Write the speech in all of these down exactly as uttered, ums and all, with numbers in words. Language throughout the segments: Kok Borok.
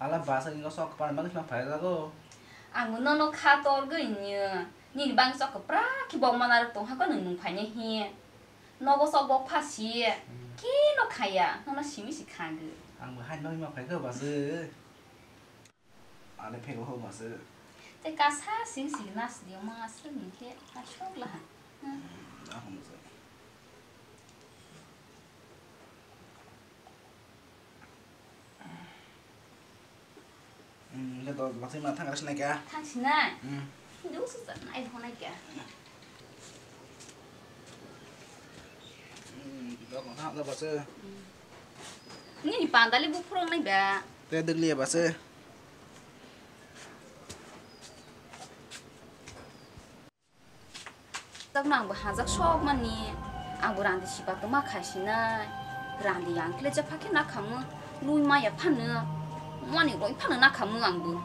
Ala basa ni sok pan bang sma phai jago. Ang no no kha tor gwi nyo. Nini bang sok pra ki bok mana rok tong ha ko nung nung phai ne hi. Nogo sok bok pha si. Hmm. Ki no khaya, no no simi si kha gwi. Ang bo hai no ma phai ko basa. Ani phego ho mase. Te kasa sing sing nas di ma sing ni ke ka shok la. Hmm. Hmm, aku mase. Hmm, ke to mase ma thang ras nai ka? Thang sinai. Hmm. Duk su sa nai ho nai ka? Hmm, dok ha da base. Hmm. Nini pandali buphurok nai ba? Te dwglia base. Takno angbo hajak sok mani, angbo randi sipa tongma khai sinai. Randi yang kle japha khe nakhamu, lui maya phano, mani roi phano nakhamu angbo.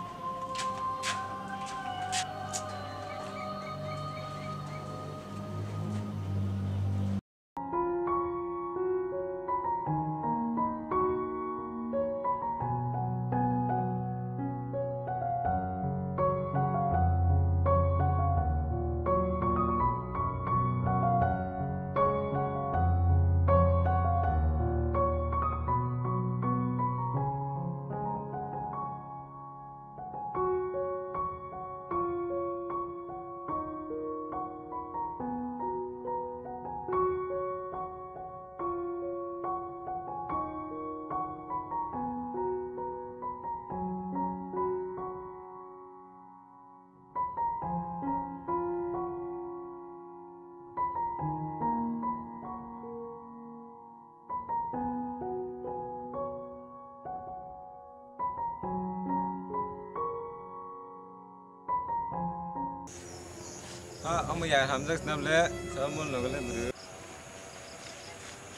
Ah, omo yar hamjak sinam le, sabun logo le bwrwi.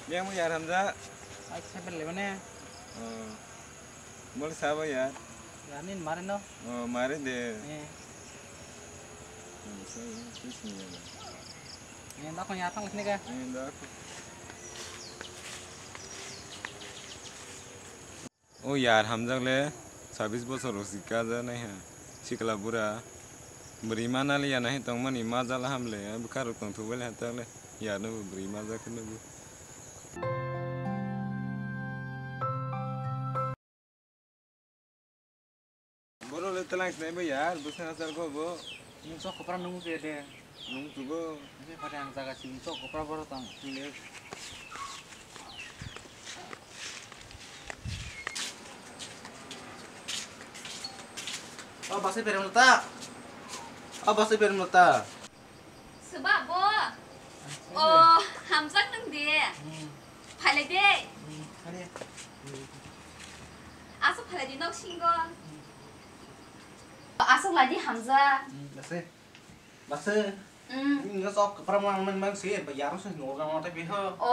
Yang mo yar hamjak? Ai, cycle le mane. Oh. Mol sabo yar. Yar ni mare no. Oh, mare de. Eh. Hmm, so, so, so, so. Eh, dakon yar thang sini ka. Eh, dakon. O yar hamjak le sabis bosor rok si kaja nai ha sikla bura. Bwrwi mana le ya nai tong mani majala ham le bwkha rok tong thok bai le ha tak le yar no bo bwrwi majak khe nugo. Borok le twlang sinai bai ya, bwswk hachal kho bo. Nwng sok kwpra nung muchung ya de. Nung muchungo. Nini phatai ang jaga simi sok kwpra borok tong. Nini. O bwsai berem ta. O bwsai berem ta. Swba bo. O, hamjak nwng de. Hmm. Phailai de. Hmm, phailai. Hmm. Aswk phailai di nok singo. Hmm. Aswk lai di hamjak. Hmm, bwsai. Bwsai. Hmm. Nini sok kwpra mang mang mang se, ba yaro se nor na tai beho. O,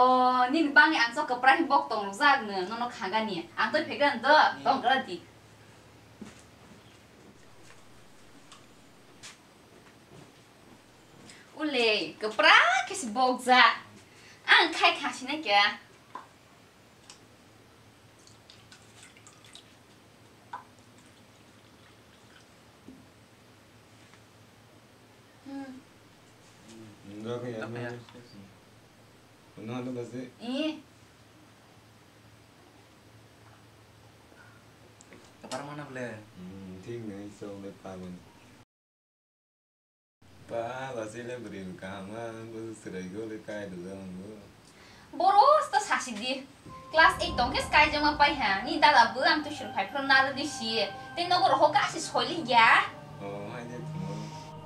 nini bangni ang sok kwpra hin bok tong rok jak no, nono khagani. Ang toi phegan do, hmm, tong gra di. Ule, kwpra khe se bokjak. Ang khai kha sinai khe. Hmm. Enggak ya. Apa ya? Ano ano ba se? Eh. Kapar mana ble? Hmm, thik nai, so le pa bani. Ba, ba se le bwrwi kaham ma, bo se chwrai go le kai do jang bo. Boro sta sasi di. Class eight tong khe sky jama pai ha. Ni dada bo ang tuition phai phro na di si. Tei nogo roho kasi soli ya. Oh, hai de tumo.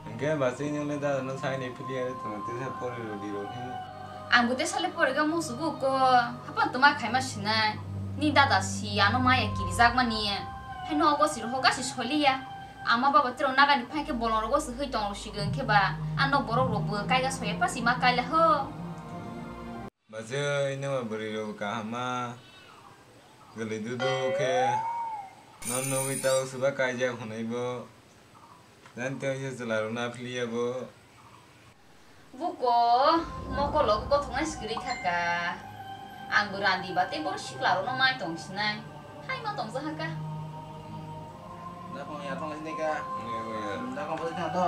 Hingke ba se nang le dada no sai ne phili are tumo te sa pore ro di ro he. Ang bo te sale pore ga musu bu ko. Hapan tuma khai ma sinai. Ni dada si ano maya kiri jak mani. Hai nogo si roho kasi soli ya. Ama baba tiro nagani phai khe bolong rogo se hoi tong rok sigwng khe ba, ano borok rok bo kaiga soya pasi ma kaila ho. Bachai, nungma bwrwi rok kaham ma, gwlwi dudu khe, non nugwi tabuk se ba kaijak hwnwi bo, jani tei waisa chwla rok na philiya bo. Buko, mokolo gothoknai swkirwi thaka. Ang bo randi ba tei borok sikla rokno mai tong sinai. Hai ma tong jahaka. Dakong yarwng lai sini ka. Iya, iya. Dakong bwswk thang to.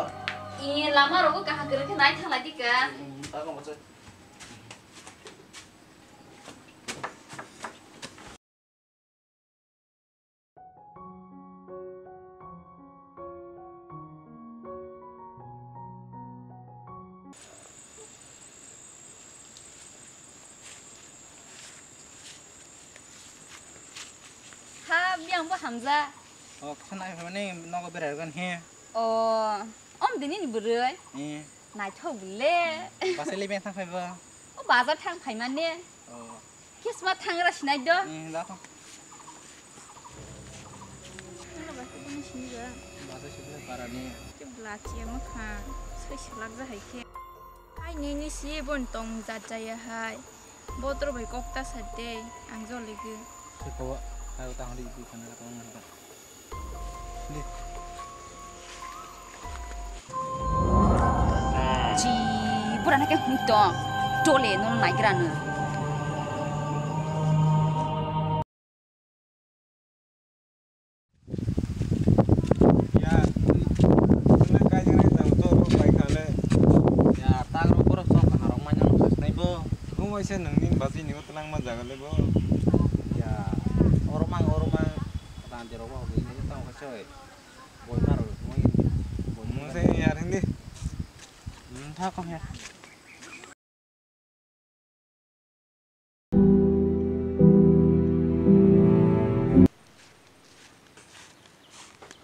Ih, lama rogo kaham kwrwi khe nai thang lai di ka. Dakong bwswk. Ha, biyang bo hamjak. O, kisa nai phaimani nogo berai rwgani he. O, om dini ni bwrwi. Eh. Naithok bwle. Bwsai le biyang thang phaibo. O, bazar thang phaimani. O. Kisma thangra sinai do. Eh, da thang. Wala ba khe bini sini ba. Bata sibra para ni. Khe bla chiya ma kha. Sai salak ja hai khe. Hai ni ni si bon tong jat jaya hai. Botro bai kok ta sa de. Ang jole ge. Khe ko, ayo ta handi ibu khana ta nang ta. Di. Chi, bura na ke hung tong. Dole no nai gra no. Ya, nang kai jeng nai tang to ro pai khale. Ya, tang ro borok sok harok manya no khas nai bo. Nung waisa nang ni basi ni tlang ma jaga le bo. Ya, oro mang, oro mang. Tang jero bo hobi ni tang khas oi. Boi mar, boi, boi. Mung se yar hindi. Hmm, tha kom ya.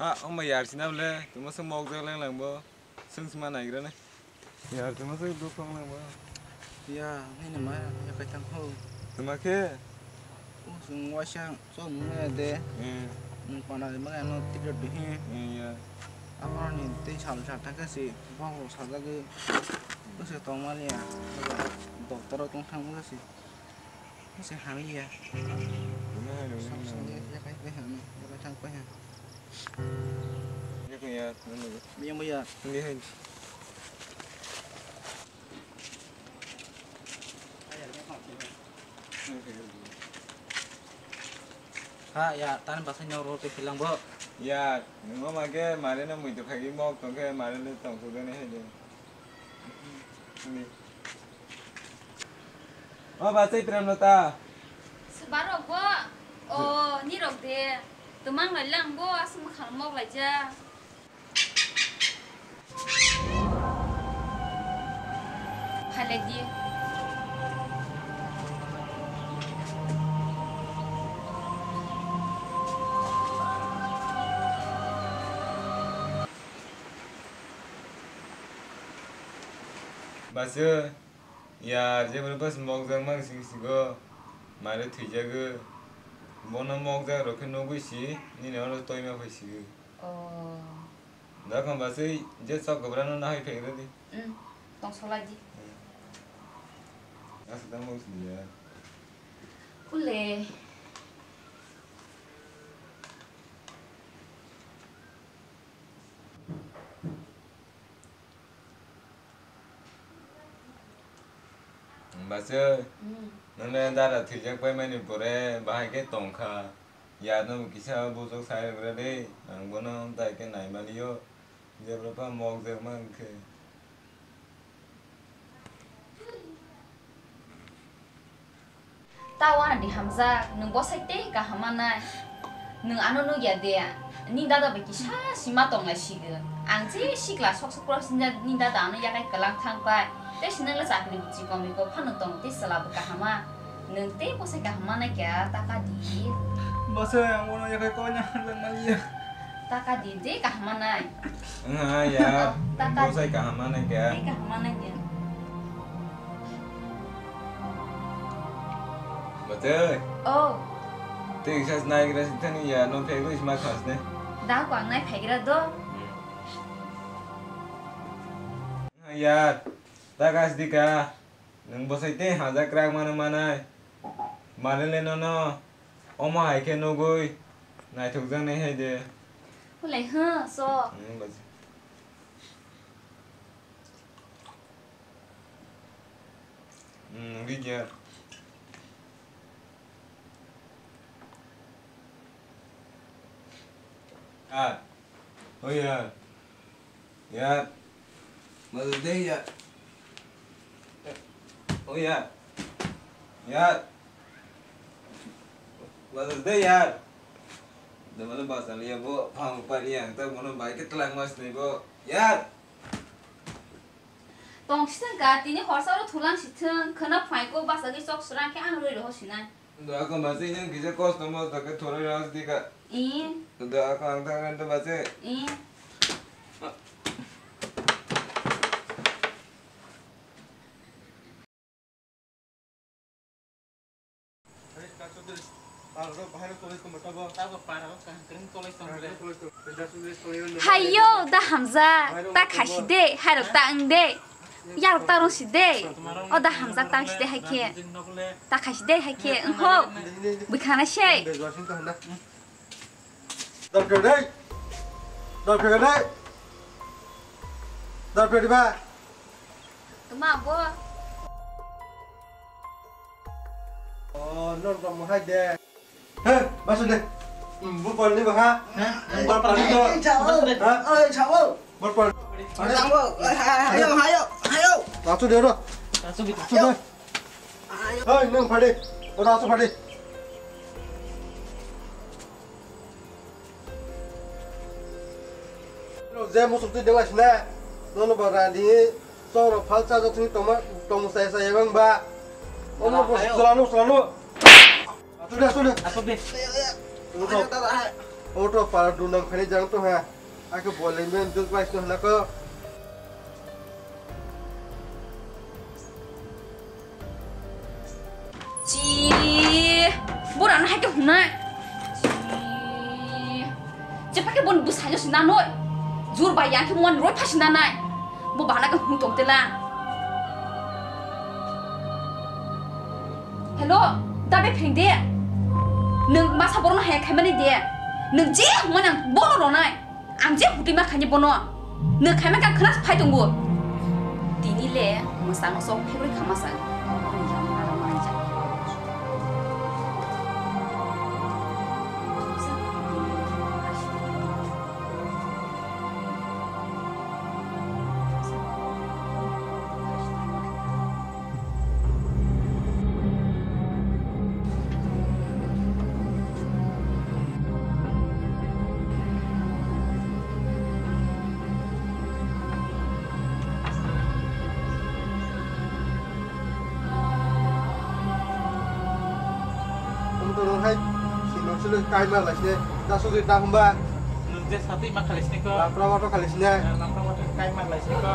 Ah, omo yar sina bole, tuma se mok jak lang lang bo. Sung sima nai gra ne. Yar tuma se duk tong lang bo. Ya, nini ma, ya kai tang ho. Tuma khe? O, sung waisa. Sok nung ya de. Hmm. Nung pana de bang ano ticket de he. Hmm, ya. Aphano ni tei sal sal thang khe si bok rok sajagwi bwswk tong mani ya. Doctor rok tong thang bwswk si. Bwswk hamya. Nung hai nung Sok nung. Sok ya kai kai hamya. Ya kai thang kai ha. Ya kai ya, nung nung. Biyang bo ya. Nung hai. Ha, ya, tani bwsai no rol twi philang bo. Ya, nung ma khe mare no mui to phagi mok tong khe mare no tong thok jani hai de. Ni. O bwsai Premlota. Swbarok bo? O, nirok de. Twmang lai lang bo, aswk mwkhang mok lai ja. Phalai di. Bwsai, yar, jeboni bwsai mokjak mang sing sigo, mare thwijagwi. Bono mokjak rok khe nugwi si, nini oro toima phai sigo. Oh. Dakhan bwsai je chok kwbra no nahai phaigra di. Hmm, tongsolai di. Hmm. Aswk tamo sini ya. Kule. Bwsai, hmm, nini dada thwijak paimani pore bahai khe tongkha. Yatno bo kisa bujok sai rwgra de, ang bono dai khe nai mani o, jebra pa mok jekma wngkhe. Ta wana di hamjak, nwng bwsai tei kaham manai. Nwng ano nukya de, nini dada bai kisa sima tonglai sigo. Ang je sikla sok sok pora sinja nini dada ano yakai kwlang thang pai. Tei sinang le chakri bo chikon riko phano tong tei chwla bo kahama. Nwng tei bwsai kaham manai kha, taka di. Bwsai, ang bono yakhai koina hamjak maliya. Taka di, tei kaham manai. Wngha ya, taka bwsai kaham manai kha. Tei kaham manai kha. Bwsai. Oh. Tei kisa naigra sithani ya, no phegwi sma khasne. Da ko ang nai phegra do. Hmm. Wngha ya, taka sidi ka. Nwng bwsai tei hajak kwrak mano manai. Manwi le nono omo hai khe nugwi naithokjaknai hai de. Hwnlai hw, so. Nwng bwsai. Nwng ri ya. Ah. Oh ya. Ya. Maksud dia ya. Oh ya. Ya. Maksud dia ya. Dah mana bahasa dia, Bu? Paham apa dia? Kita mana baik kita lang mas nih, Bu. Ya. Tong sithwng ka, tini horsa oro thulang sithwng, khwna phai ko basa khe chok srang khe ang rwi roho sinai. Do ako masi yang kisa kosto mosto ke thore ras di ka. I. Do ako ang tang rento masi. I. Hayo, da hamjak, ta khaisi de, hairok ta wng de, yarok ta rwng si de, o da hamjak ta wng si de hai khe, ta khaisi de hai khe, wng ho, bwkhana sei. Dor phe dai. Dor phe dai. Dor phe ba. Tuma bo. Oh, nor tong mo hai de. He, basu de. Hmm, bu pal ni ba ha? He? Bu pal ni do. Oi, chao. Ha? Oi, chao. Bu pal. Tang bo. Hayo, hayo, hayo. Basu de ro. Basu de. Basu de. Hayo. Hei, nung phadi. Ora asu phadi. Nung je musuk twi dela sina. Nono ba rani. Soro phalsa jotni toma, tong sai sai bang ba. Ono bo selanu, selanu. Asu de, asu de. Asu de. Auto, auto para dunang khani jang to ha. Aku boleh main dul pais no na ko. Chi, borano hai khe hunai. Chi, je pakhe bon bwsai no sinanoi. Jur bai yang khe mon roi pha sinanai. Bo bahana khe hung tong tela. Hello, da be phring de. Nwng masa borno hai khaimani de. Nwng je hwnmani ang bono ronai. Ang je hutui ma khaini bono. Nwng khaima khe ang khna phai tongo. Tini le mwsang sok phegwi kha masa. Tongtoro hai sino sino kaima laisne, da sugri da humba. Nung je satwi ma khalaisne ko. Lapra wato khalaisne. Lapra wato kaima laisne ko.